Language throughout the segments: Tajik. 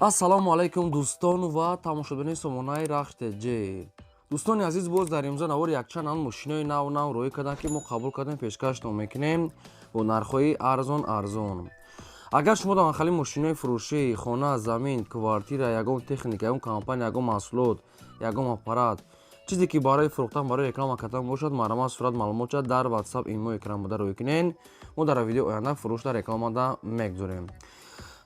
Ассалому алайкум, дӯстон ва тамошобинони сомонаи Рахш ТЖ. Дӯстони азиз, боз дар имрӯза навори якчанд ан мошинои нав нав роҳӣ карданд, ки мо қабул кардем, пешкаштон мекунем бо нархҳои арзон арзон. Агар шумо дар хали мошинои фурӯшӣ, хона, замин, квартира, ягон техника, ягон компания, ягон маҳсулот, ягон аппарат, чизе ки барои фурӯхтан, барои реклама кардан бошад, марҳамат, сурат, маълумотша дар WhatsApp, имо, экран буда роҳӣ кунед. Мо дар видеои оянда фурӯшда, рекламада мегузорем.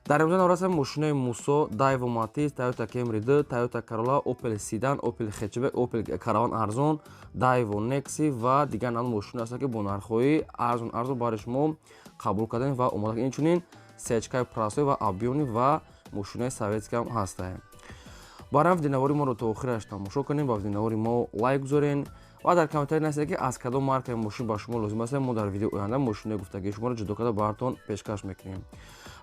Дар имрӯза наврасем мошинои Мусо, Дайво Матиз, Тойота Кемри 2, Тойота Карола, Опел Седан, Опел Хэтчбек, Опел Караван арзон, Дайво Некси ва дигар навъ мошино ҳастанд, ки бо нархҳои арзон арзон барои шумо қабул кардем ва омода. Инчунин сечкаи простой ва объёмный ва мошинои советский ҳам ҳастанд. Барои видеонавори моро то охираш тамошо кунем, ба видеонавори мо лайк гузорен ва дар комментарий нависед, ки аз кадом маркаи мошин ба шумо лозим аст. Мо дар видеои оянда мошинои гуфтагии шуморо ҷудо карда баратон пешкаш мекунем.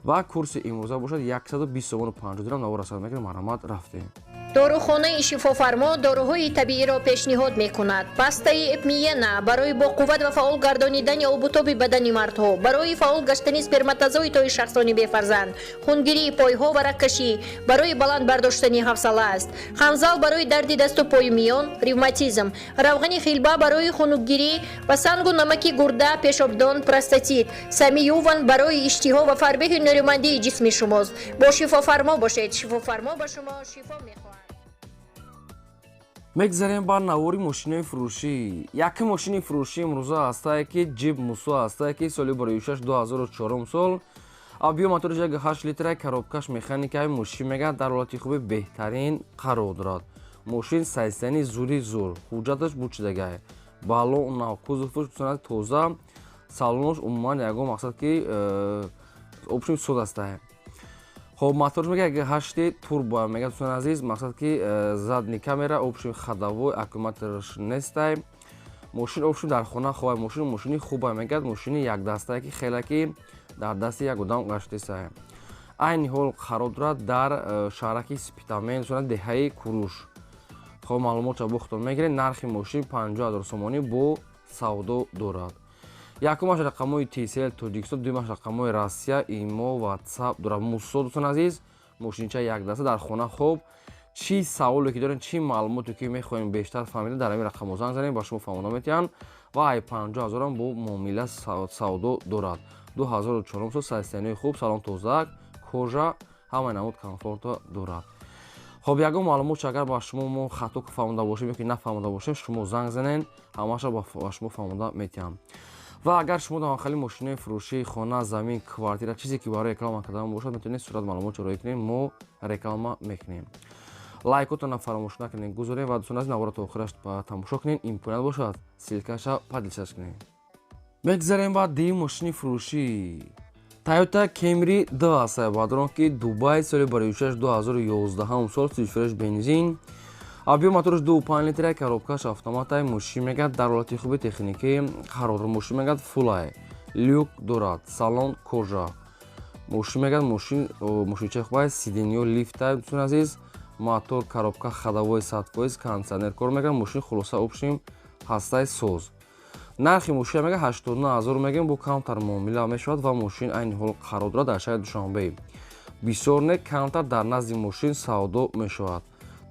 Ва курси имрӯза бошад 120 сомону 50 дирам. Навор расад мекунем, марҳамат, рафтем. Дорухонаи Шифофармо доруҳои табииро пешниҳод мекунад. Пастаи Эпмиена барои боқувват ва фаъол гардонидани обутоби бадани мардҳо, барои фаъол гаштани сперматозоидҳои шахсони бефарзанд, хунгирии пойҳо ва рагкашӣ, барои баланд бардоштани ҳавсала аст. Ханзал барои дарди дасту пои миён, ревматизм, равғани хилба барои хунукгирӣ ва сангу намаки гурда, пешобдон, простатит, Самиюван барои иштиҳо ва фарбеҳи нерӯмандии ҷисми шумост. Бо Шифофармо бошед, Шифофармо ба шумо шифо мехоҳад. Мегзарем ба навори мошинои фурӯшӣ. Якум мошини фурӯшӣ имрӯза ҳастае, ки Ҷип Мусо ҳастае, ки соли 26 2004 сол, объём мотори 8 литра, коробкаш механикаи. Мошин мегӯяд, дар ҳолати хуби беҳтарин қарор дорад. Мошин состояние зури зур, ҳуҷҷаташ бучидагай, балон нав, кузоваш тоза, салонош умуман ягон мақсад ки общем соз ҳастае. Хоб, моторш мега ҳашти турбо мега. Дӯстони азиз, мақсад ки задний камера, общем ходовой, аккумуляторш нестай. Мошин общем дар хона хобай. Мошин мошини хубай мегӯяд, мошини якдастае, ки хеле ки дар дасти як одам гаштесай. Айни ҳол қарор дорад дар шаҳраки Спитамен, деҳаи Куруш. Хоб, маълумотша бохтон мегиред. Нархи мошин 50 000 сомонӣ, бо савдо дорад. Якумаш рақамҳои Тсл Тоҷикистон, дуюмаш рақамҳои Россия, имо, Ватсап дорад. Мусо, дӯстон азиз, мошинча якдаста, дар хона хоб. Чӣ саволе ки дорем, чӣ маълумоте ки мехоҳем бештар фаҳмида, дар ҳамин рақамҳо занг занем, ба шумо фаҳмонда метиҳанд. Ва ай 50 000-ам бо муомила савдо дорад. 2004 сол, состояние хуб, салон тозак, кожа, ҳамаи намуд комфорто дорад. Хоб, ягон маълумот агар ба шумо мо хато фаҳмода бошем ё ки нафаҳмода бошем, шумо занг занен, ҳамаша ба шумо фаҳмонда метиҳам. Ва агар шумо дар хали мошинои фурӯшии хона, замин, квартира, чизе ки барои реклама кардан бошад, метавонед сурат, маълумот роҳӣ кунед, мо реклама мекунем. Лайкотона фаромӯш накунед, гузоред. Ва дӯстон азиз, навора то охираш тамошо кунед, имконият бошад, ссылкаша поделиться кунед. Мегзарем ба дуюм мошини фурӯшӣ. Тойота Кемри 2 аст, баъдон ки Дубай, соли барои 2011 сол, сифреш бензин, объём мотораш 2,5 литра, коробкаш автоматай. Мошин мегӯяд, дар ҳолати хуби техникӣ қарор дорад. Мошин мегӯяд, фулай, люк дорад, салон кожа. Мошин мегӯяд, мошин мошинчаи хубай, сиденьё лифтай. Дӯстони азиз, мотор, коробка ходовой 100%, кондиционер кор мекунад. Мошин хулоса общем ҳастаи соз. Нархи мошина мега 89 000 мегӯем, бо камтар муомила мешавад. Ва мошин айни ҳол қарор дорад дар шаҳри Душанбе. Бисёр не, камтар дар назди мошин савдо мешавад.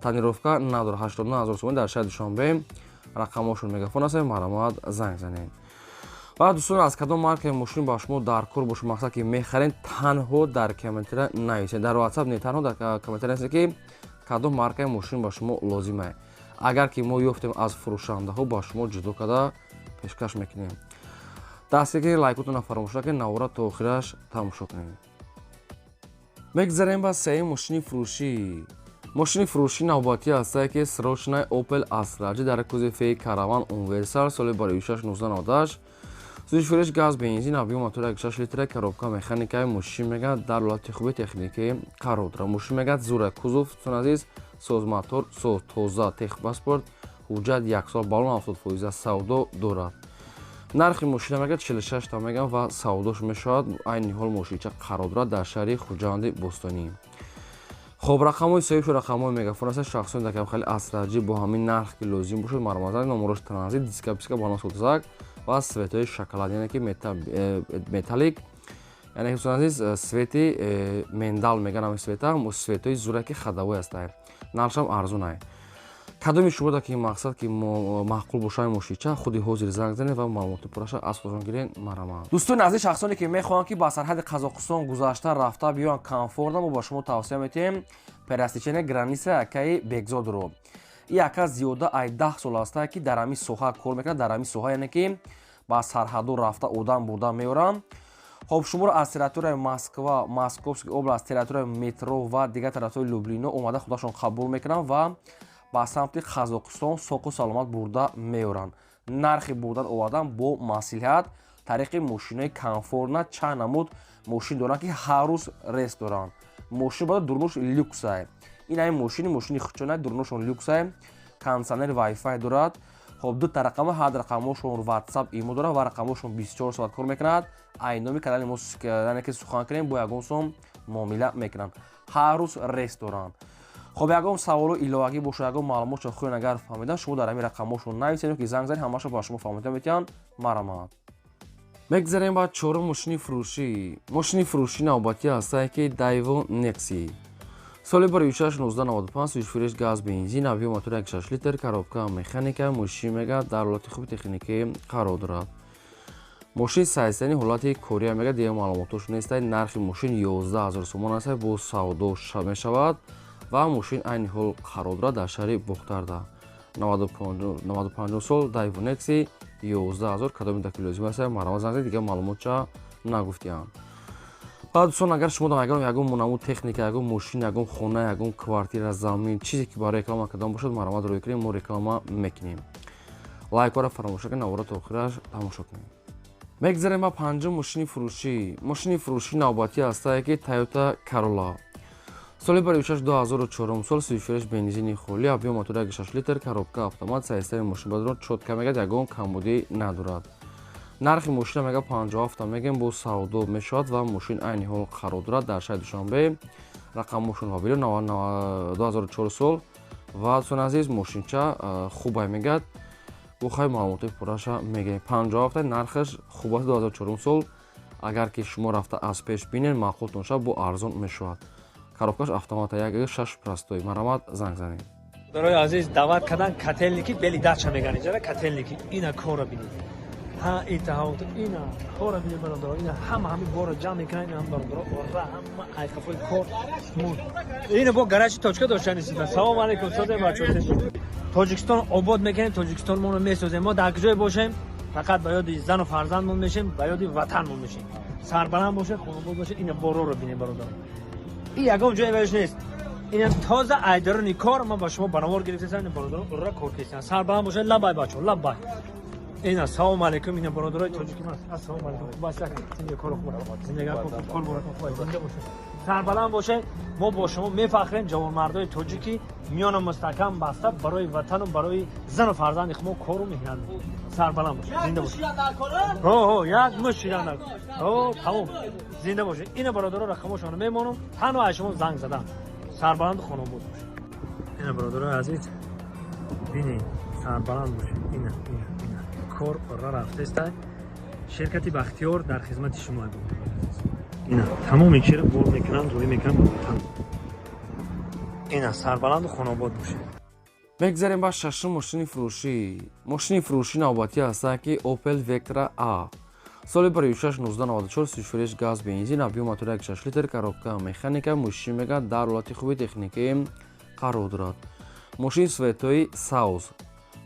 Тонировка надорад. 89 000 сомонӣ, дар шаҳри Душанбе. Рақамҳошон мегафон аст, марҳамат, занг занед. Ва дӯстон, аз кадом маркаи мошин ба шумо дар кор бошад, мақсад ки мехаред, танҳо дар комментария нависед, дар WhatsApp не, танҳо дар комментария нависед, ки кадом маркаи мошин ба шумо лозим аст. Агар ки мо ёфтем аз фурӯшандаҳо, ба шумо ҷудо карда пешкаш мекунем. Дастгирӣ, лайкотона фаромӯш накунед, навора то охираш тамошо кунед. Мегзарем ба сеюм мошини фурӯшӣ. Мошини фурӯшӣ навбатӣ ҳастае, ки срочная Opel Astra дар кузови Караван Универсал, соли барои 1998, сӯзишвориш газ, бензин, объём мотор 6 литра, коробка механикаи. Мошин мегӯяд, дар ҳолати хуби техникӣ қарор дорад. Мошин мегӯяд, зура, кузов, дӯстон азиз, соз, мотор соз, тоза, техпаспорт, ҳуҷҷат 1 сол, балон 70%, савдо дорад. Нархи мошина мегӯяд, 46 та мегӯям ва савдош мешавад. Айни ҳол мошинча қарор дорад дар шаҳри Хуҷанди бостонӣ. Хоб, рақамҳои соҳибшу рақамҳои мегафон аст. Шахсоне дар хеле Астра Ҷи бо ҳамин нарх ки лозим бошад, марҳамат. Номерош транзит, диска писка, балон сотзак ва цветҳои шоколад, яъне ки металлик. Яъне, дӯстони азиз, цвети миндаль меган, ҳами цвета, цветои зураки ходовой ҳастай, нархшам арзунай. Кадоми шумо ки мақсад ки маъқул бошад мошинча, худи ҳозир занг занед ва маълумоти пурраша аз худшон гирен. Марҳамат, дӯстони азиз, шахсоне ки мехоҳанд, ки ба сарҳади Қазоқистон гузашта рафта биёянд комфортно, мо ба шумо тавсия метиҳем пересечение граница акаи Бекзодро. И ака зиёда ай 10 сол ҳаста, ки дар ҳамин соҳа кор мекунад, дар ҳамин соҳа, яъне ки ба сарҳадо рафта одам бурда меоранд. Хоб, шуморо аз территорияи Москва, Московский област, территорияи метро ва дигар территорияи Люблино омада худашон қабул мекунанд ва ба самти Қазоқистон соқу саломат бурда меоранд. Нархи бурдан овардан бо маслиҳат, тариқи мошинои комфортно, чанд намуд мошин доранд, ки ҳар рӯз рейс доранд. Мошин бада дурнуш люксай. Ин ҳамин мошини хучонай, дурнушон люксай, кондиционер, вайфай дорад. Хоб, дута рақама, ҳар рақамошон WhatsApp, имо дорад ва рақамошон 24 соат кор мекунад. Ай номи канали мо, яъне ки сухан кунем, бо ягон сом муомила мекунанд. Ҳар рӯз рейс доранд. Хоб, ягон саволу иловагӣ бошад, ягон маълумотшо хоҳед агар фаҳмидан, шумо дар ҳамин рақамошон нависед ки занг занед, ҳамаашо ба шумо фаҳмида метиҳанд. Марҳамат. Мегзарем ба чорум мошини фурӯшӣ. Мошини фурӯшӣ навбатӣ ҳастае, ки Дайво Некси, соли 2006, 1995, сӯзишфурӯш газ, бензин, объём мотор 1,6 литр, коробка механика. Мошин мега дар ҳолати хуби техникӣ қарор дорад. Мошин сайсани ҳолати кория мега, дигар маълумотош нестай. Нархи мошин 11 000 сомон аст, бо савдо мешавад ва мошин айни ҳол қарор дорад дар шаҳри Бохтарда. 95 сол Дайво Некси, 11 000. Кадоми даки лозим аст, марҳамат, занг занед, дигар маълумотча нагуфтиям. Баъд, дӯстон, агар шумо ягон намуд техника, ягон мошин, ягон хона, ягон квартира, замин, чизе ки барои реклама кардан бошад, марҳамат, рӯй кунем, мо реклама мекунем. Лайкҳоро фаромӯш накунед, навора то охираш тамошо кунед. Мегзарем ба панҷум мошини фурӯшӣ. Мошини фурӯшӣ навбатӣ ҳастае, ки Тойота Карола, соли 2006, 2004 сол, сӯзишфурӯш бензини холӣ, объём мотор 1,6 литр, коробка автомат. Состояние мошин бадро чётко мегӯяд, ягон камбудӣ надорад. Нархи мошина мега 57 мегем, бо савдо мешавад ва мошин айни ҳол қарор дорад дар шаҳри Душанбе. Рақам мошин ҳобило 2004 сол. Ва, дӯстони азиз, мошинча хубай мегӯяд, бо хай маълумотои пурраша мегӯем. 57 нархаш хуб аст, 2004 сол. Агар ки шумо рафта аз пеш бинед, маъқултон шавад, бо арзон мешавад. Коробкаш автомата, 1,6 простой. Марҳамат, занг занед. Барои азиз даъват кардан Котельники, бели дача меган иҷара Котельники. Ина кора бинед, ҳа, ита ина кора бинед, бародаро. Ина ҳама ҳами борро ҷамъ мекунанд. Ина бародаро, ора ҳама айқафои кор. Ина бо гаражи точка доштани. Салом алейкум, созе бачо. Тоҷикистон обод мекунем, Тоҷикистон моро месозем. Мо дар куҷое бошем, фақат ба ёди зану фарзандмон мешем, ба ёди ватанмон мешем. Сарбаланд бошед, хонобод бошед. Ина бороро бинед, бародаро. И ягон ҷое ваиш нест. Ина тоза айдарони кор, ман ба шумо банавор гирифтесам. Ина бародарон ура кор кестан. Сарбаланд бошед. Лабай, бачо, лабай. Ина, салом алейкум. Ина бародарои тоҷики ман, ассалому алейкум. Хуб аст, зинда кор хуб, зиндагӣ хуб, кор боракон хуб, зинда бошед, сарбаланд бошед. Мо бо шумо мефахрем. Ҷавонмардои тоҷики миёна мустаҳкам баста, барои ватану барои зану фарзанди хумо кору меҳнат. Сарбаланд бошед, зинда бошед. Ҳо, як муш шидан. Ҳо, тамом, зинда бошед. Ина бародаро, рақамошонро мемонам, танҳо аз шумо занг задан. Сарбаланду хонобод бошед. Ина, бародарои азиз, бинед, сарбаланд бошед. Ина, ина, ина кор ора рафтеста. Ширкати Бахтиёр дар хизмати шумо. Ина тамоми чиро бор мекунанд, рӯй мекунанд ба ватан. Ина, сарбаланду хонобод бошед. Мегзарем ба шашум мошини фурӯшӣ. Мошини фурӯшӣ навбатӣ ҳастанд, ки Opel Vectra A, соли 2006, 1994, сӯзишфурӯш газ, бензин, объём мотор 1,6 литр, коробка механика. Мошин мега дар ҳолати хуби техникӣ қарор дорад. Мошин цветои сабз.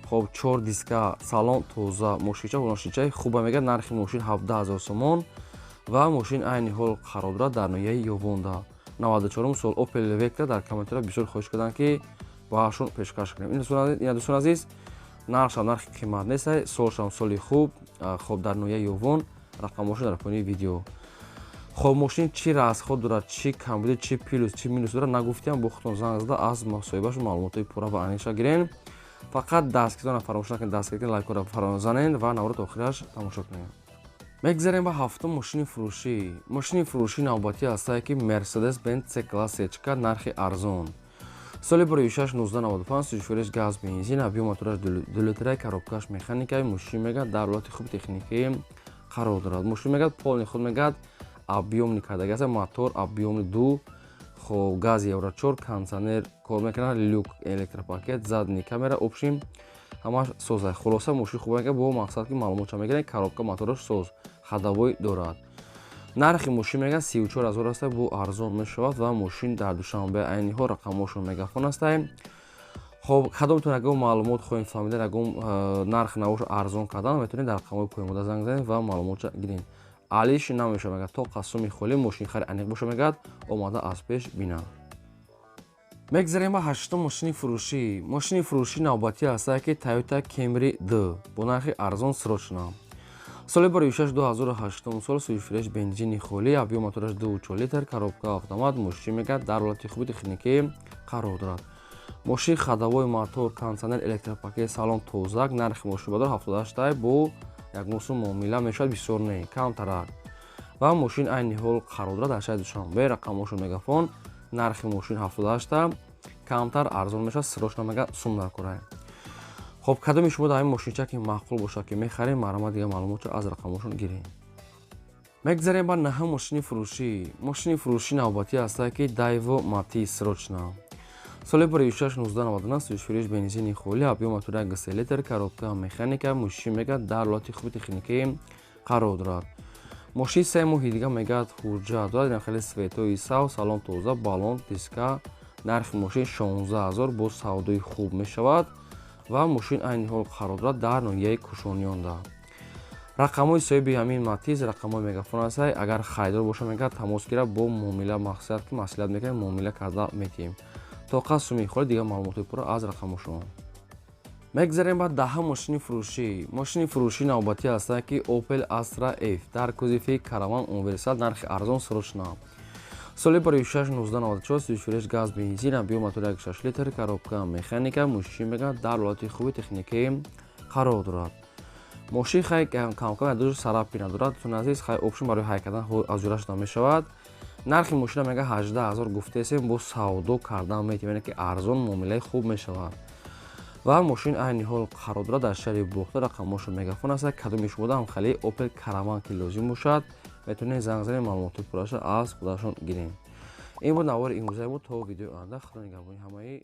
Хоб, чор диска, салон тоза, мошинча мошинчаи хуба мега. Нархи мошин 17 000 сомон ва мошин айни ҳол қарор дорад дар ноҳияи Ёвонда. 94 сол Opel Vectra. Дар комментария бисёр хоҳиш карданд, ки баашон пешкаш кунем. Ина, дӯстон азиз, нархшам нархи қимат нест, солшам соли хуб. Хоб, дар ноҳияи Ёвон, рақамошон дар поёни видео. Хоб, мошин чӣ расход дорад, чӣ камбуди, чӣ плюс, чӣ минус дорад, нагуфтиам. Бо худтон занг зада, аз соҳибашон маълумотҳои пурра ва аниқша гирен. Фақат дастгирона фаромӯш накунед, дастгир, лайкҳоро фаро занен ва навора то охираш тамошо кунед. Мегзарем ба ҳафтум мошини фурӯшӣ. Мошини фурӯшӣ навбатӣ ҳастае, ки Мерседес Бенз С класс сечка, нархи арзон, соли 2006, 1995, сӯзишфурӯш газ, бензин, объём мотораш 2 литра, коробкаш механика. Мошин мега дар ҳолати хуби техникӣ қарор дорад. Мошин мегӯяд полный ход мегӯяд. Объёмный кардаги аст, мотор объёмный 2, хоб, газ евро 4, кондиционер кор мекунад, люк, электропакет, задний камера, общем, ҳамаш соза. Хулоса, мошин хуб мекунад. Бо мақсад ки маълумотша мегиред, коробка, мотораш соз, ходовой дорад. Нархи мошин мегӯяд 34 000 аста, бо арзон мешавад ва мошин дар Душанбе айни ҳол, рақамҳошон мегафон астаем. Хоб, кадомтон ягон маълумот хоҳем фаҳмида, ягон нарх навош арзон кардан, метавонед дар рақамҳои поёнбуда занг занед ва маълумотша гиред. Алиш намешавад, мегӯяд, то қасуми холӣ мошин хари аниқ боша, мегӯяд, омада аз пеш бинад. Мегзарем ба ҳаштум мошини фурӯшӣ. Мошини фурӯшӣ навбатӣ ҳастае ки Toyota Camry D бо нархи арзон, срочно. Соли 2006, 2008 сол, сӯйфиреш, бензини холӣ, объём мотораш 2,4 литр, коробка автомат. Мошин мегӯяд дар ҳолати хуби техникӣ қарор дорад. Мошин ходовой, мотор, кондиционер, электропакет, салон тозак. Нархи мошин бадор 78, бо як мусум муомила мешавад, бисёр не, камтарак. Ва мошин айни ҳол қарор дорад дар шаҳри Душанбе, рақамҳошон мегафон. Нархи мошин 78, камтар арзон мешавад, срочно мега сум дар кора. Хоб, кадоми шумо дар ин мошинча ки маъқул бошад, ки мехарем, марҳамат, дига маълумотро аз рақамҳошон гирем. Мегзарем ба наҳум мошини фурӯшӣ. Мошини фурӯшӣ навбатӣ ҳастае ки Daewoo Matiz, срочно. Соли 2006, 1999, сӯзишфурӯш, бензини холӣ, объём мотор 1,3 литр, коробка механика. Мошин мегӯяд дар ҳолати хуби техникӣ қарор дорад. Мошин 3 моҳи дига мегӯяд ҳуҷҷат дорад, ин хеле светои сав, салон тоза, баллон, диска. Нархи мошин 16 000, бо савдои хуб мешавад ва мошин айни ҳол қарор дорад дар ноҳияи Кушониёнда. Рақамҳои соҳиби ҳамин Матиз рақамҳои мегафон аст. Агар харидор боша, мегӯяд, тамос гирад, бо муомила мақсад ки маслиҳат мекунем, муомила карда метиҳем. Тоқа суми холи, дигар маълумотҳои пурра аз рақамҳошон. Мегзарем ба даҳум мошини фурӯшӣ. Мошини фурӯшӣ навбатӣ ҳастанд ки Opel Astra F дар кузови Караван Универсал, нархи арзон, срочно. Соли 2006, 1994, сӯзишфурӯш, газ, бензин, объём мотор 1,6 литр, коробка механика. Мошин мегӯяд дар ҳолати хуби техникӣ қарор дорад. Мошин хай камкам дуж царапина дорад, дӯстони азиз, хай, общем, барои ҳай кардан аз ҷура шуда мешавад. Нархи мошина мега 18 000 гуфтесем, бо савдо кардан метавонем, яъне ки арзон муомилаи хуб мешавад. Ва мошин айни ҳол қарор дорад дар шаҳри Бохта, рақамҳошо мегафон аст. Кадоми шумо ҳам хеле Opel Караван ки лозим бошад, метавонед занг занед, маълумоти пурраша аз худашон гирем. Ин буд навори имрӯзаи мо. То видеои оянда, худо нигаҳбони ҳамаи.